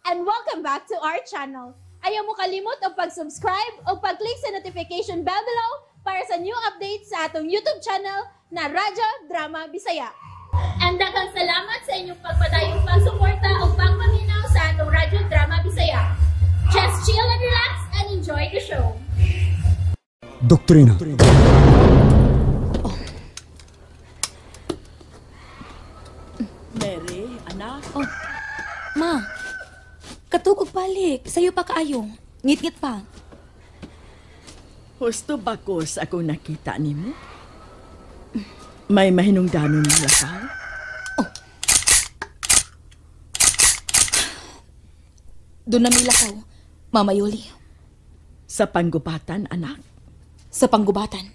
And welcome back to our channel. Ayaw mo kalimot og pag-subscribe o pag-click sa notification bell below para sa new updates sa atong YouTube channel na Radyo Drama Bisaya. And daghang salamat sa inyong pagpadayong pagsuporta o pagpaminaw sa atong Radyo Drama Bisaya. Just chill and relax and enjoy the show. Doktrina. Mary, anak. Oh, ma, katug og balik. Sayo pa kaayo. Ngit-ngit pa. Husto ba ko sa akong nakita nimo? May mahinungdanon mo lakaw? Oh. Doon na may lakaw, Mama Yoli. Sa panggubatan, anak? Sa panggubatan.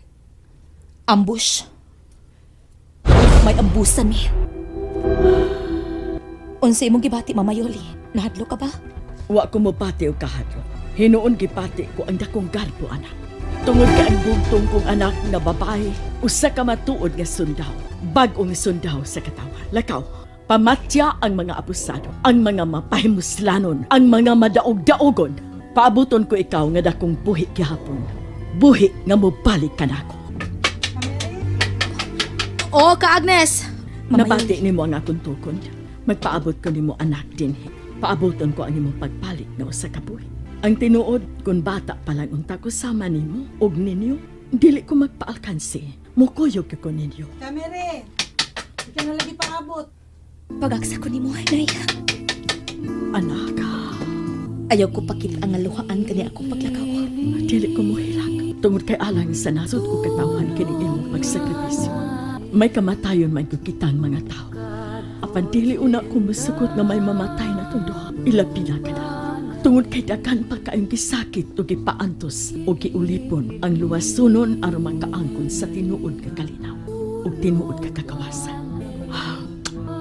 Ambush. May ambusan mi. Unsa imong gibati, Mama Yoli? Nahadlo ka ba? Wa ko mobati og kahadlok. Hinuon gipati ko ang dakong garbo, anak. Tungod kay ang bugtong kong anak na babae, usa ka matuod nga sundaw, bag-ong sundaw sa katawan. Lakaw, pamatya ang mga abusado, ang mga mapahimuslanon, ang mga madaog-daogon. Paabuton ko ikaw nga dakong buhi gihapon. Buhi nga mobalik ka nako. O, ka Agnes! Mama Nabati Yoli. nimo ang akong tukon. Magpaabot ko nimo anak dinhi. Paaboton ko ang imong pagbalik nga usa ka buhi. Ang tinuod, kung bata pa lang unta ko sama nimo og ninyo, dili ko magpaalkansi. Mukuyog ko ninyo. Kamere, di ka na lagi paabot. Pagaksa ko nimo, Nay. Anak, Ayaw ko pakit ang aluhaan kani akong paglakaw. Dili ko mohilak. Tungod kay alang sa nasod ko katawan kining imong pagsakripisyo. May kamatayon man gyud kitang mga tao. Apan dili una ko musukot nga may mamatay na tong duha. Ilabi na ka na. Tungod kay daghan pa kaayong gisakit o gipaantos o giulipon ang luwasunon aron makaangkon sa tinuod nga kalinaw o tinuod nga kagawasan.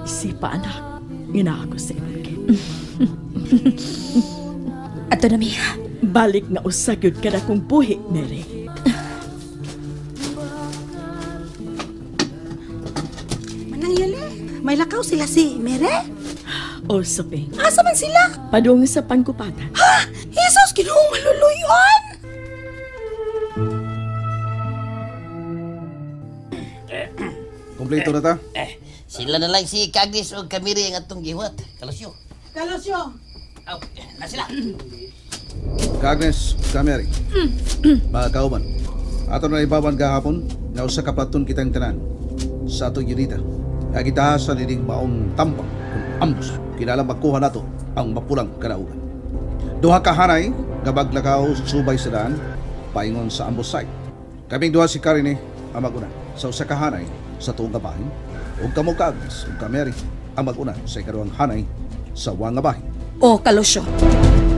Isipa anak, ngina ako sa imong kit. Ato na mi. Balik na usa gyud kada kong buhi, Mary. Manang Yoli, may lakaw sila si Mere? O Soping, Asa man sila? padung sa panggupatan. Ha? Jesus, ginoong maluluyon! Kompleto na ta? Sila na lang si Kagnis o Kamiri ang atong gihuat. Kalusyo. Kalusyo. Aw, na sila. Ka Agnes, ka Mary. Mga kauban, ato na ibaban gahapon nga usa ka platon kitang tanan sa atong unita. Nga gitahasan ining maong tambang kung ambus kinahanglan makuha nato ang mapulang kanaugan. Duha ka hanay nga maglakaw subay sa daan paingon sa ambus site. Kaming duha si Karine ang maguna sa usa ka hanay sa tuong nga bahin ug kamo ka Agnes ug ka Mary ang maguna sa ikaduhang hanay sa uwang nga bahin. O, Kalusyo.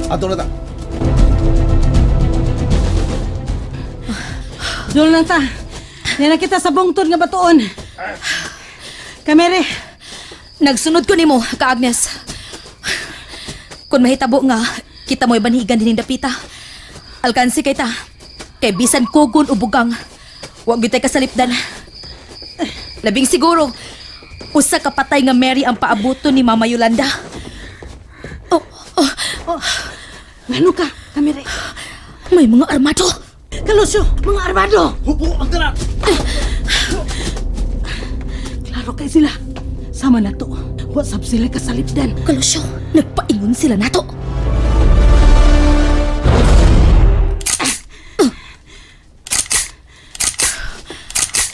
Ato na ta. Doon lang ta. Yan na kita sa bungtod nga batuon. Kamere, Nagsunod ko nimo, ka Agnes. Kung mahitabo nga, kita mo'y banhigan dining dapita. Alkansi kay ta. Kay bisan kugon o bugang, wa gyud tay kasalipdan. Labing siguro, usa ka patay nga Mary ang paabuton ni Mama Yolanda. Oh, oh, oh. Ngano ka, Kamere? May mga armado. Kalusyo, mga armado! Hupo ang tanan! Klaro kay sila. Sama na to. What's up sila kasalipdan. Kalusyo, nagpaingon sila nato.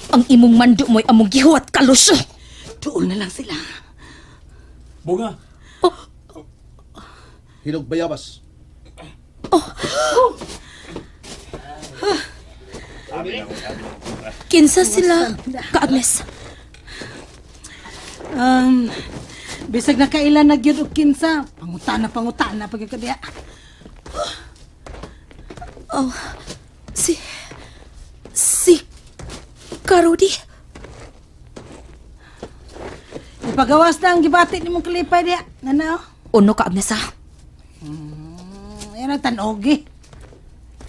Ang imong mando mo'y among gihuwat, Kalusyo. Doon na lang sila. Bunga. Oh. Hinog bayabas. Oh. Kinsa sila, ka Agnes? Bisag na kailan na gyud og kinsa, pangutan na pag kadiya. Oh, si Karodi. Ipagawas na ang gibati nimong kalipay diya. Nana oh. Uno ka Agnes ha. Yan ang tanogi.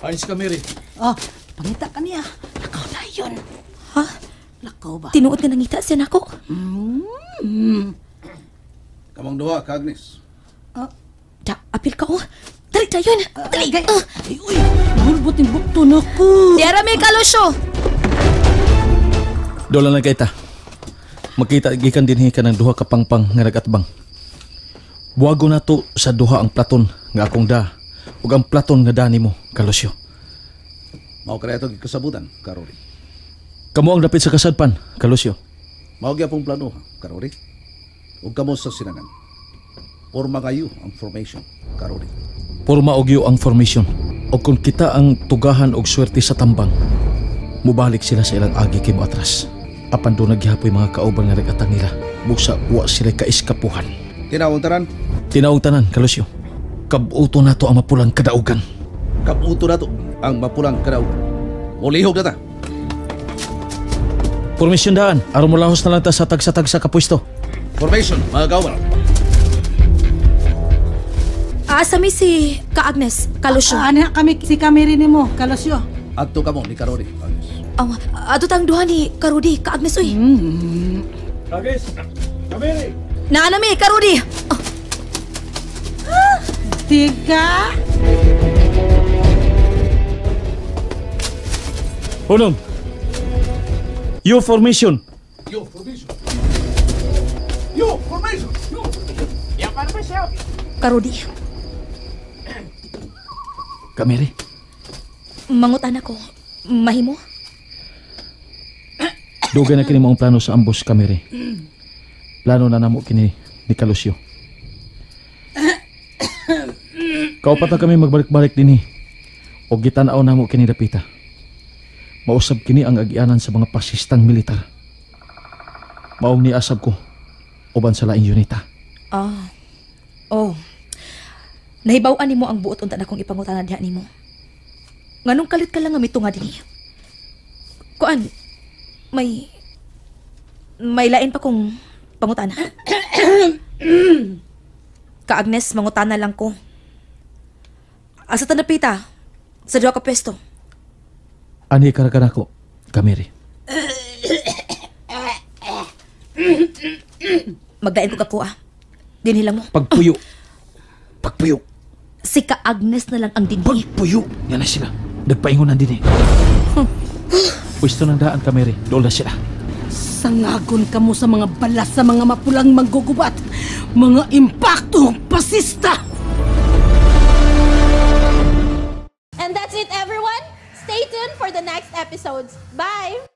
Ayos ka, Mary. Oh, pangita ka niya. Lakaw na yun. Ha? Lakaw ba? Tinuod nga nangita siya nako. Kamang duha ka Agnes. Oh. Da, apil ka oh. Dali dayon. Dali. Ay, ay, uy, nahulbot yung bukto na ko. Diara mi Kalusyo. Dola lang kita. Makita gikan dinhi ka ng duha ka pangpang nga nagatbang. Buwago na to sa duha ang platon nga akong da ug ang platon nga da nimo, Kalusyo. Mao kaya itong gikasabutan, Karori. Kamo ang dapit sa kasadpan, Kalusyo. Mao gyapong plano, Karori. Ug kamo sa sinangan. Porma kayo ang formation, Karori. Porma og ang formation. Og kung kita ang tugahan og swerte sa tambang, mubalik sila sa ilang agi kay moatras. Apan doon naghihapoy mga kauban nga nagatang nila. Buksa wa sila kaiskapuhan. Tinawang tanan. Tinawang tanan, Kalusyo. Kabuto na to ang mapulang kadaugan. Kabuto na to ang mapulang kadaugan. Mulihog na ta. Formation daan. Aron molahos na lang ta sa tagsa-tagsa ka pwesto. Formation, mga kauban. Asa mi si Ka Agnes, Kalusyo. Ano kami si Kamiri nimo, Kalusyo. Adto kamo ni Karori, Agnes. Ato tang duha ni Karudi, Ka Agnes uy. Agnes, Kamiri. Naa na mi Karudi. Oh. Tiga. Hunong. Yo formation. Yo formation. Yo formation. Yo. Karudi. Kamiri. Mangutan ako. Mahimo? Dugay na kini maong plano sa ambos, Kamiri. Plano na namo kini ni Kalusyo. Kaupat na kami magbalik-balik dinhi. Og gitan-aw namo kini dapita. Mausab kini ang agianan sa mga pasistang militar. Maong niasab ko uban sa laing unita. Ah. Oh. Nahibaw-an nimo ang buot unta nakong ipangutana diha nimo. Nganong kalit ka lang nga mitunga dinhi? Kuan, may lain pa kong pangutana. Ka Agnes, mangutana lang ko. Asa ta napita? Sa duha ka pwesto. Ani karakan ako, Kamiri. Magdain ko kako ah. Dinhi lang mo. Pagpuyo. Pagpuyo. Si Ka Agnes na lang ang dinhi. Pagpuyo. Yan na sila. Nagpaingon na dinhi. Pwesto ng daan, Kamiri. Doon na sila. Sangagon ka mo sa mga balas sa mga mapulang manggugubat. Mga impakto pasista! And that's it, everyone. Stay tuned for the next episodes. Bye!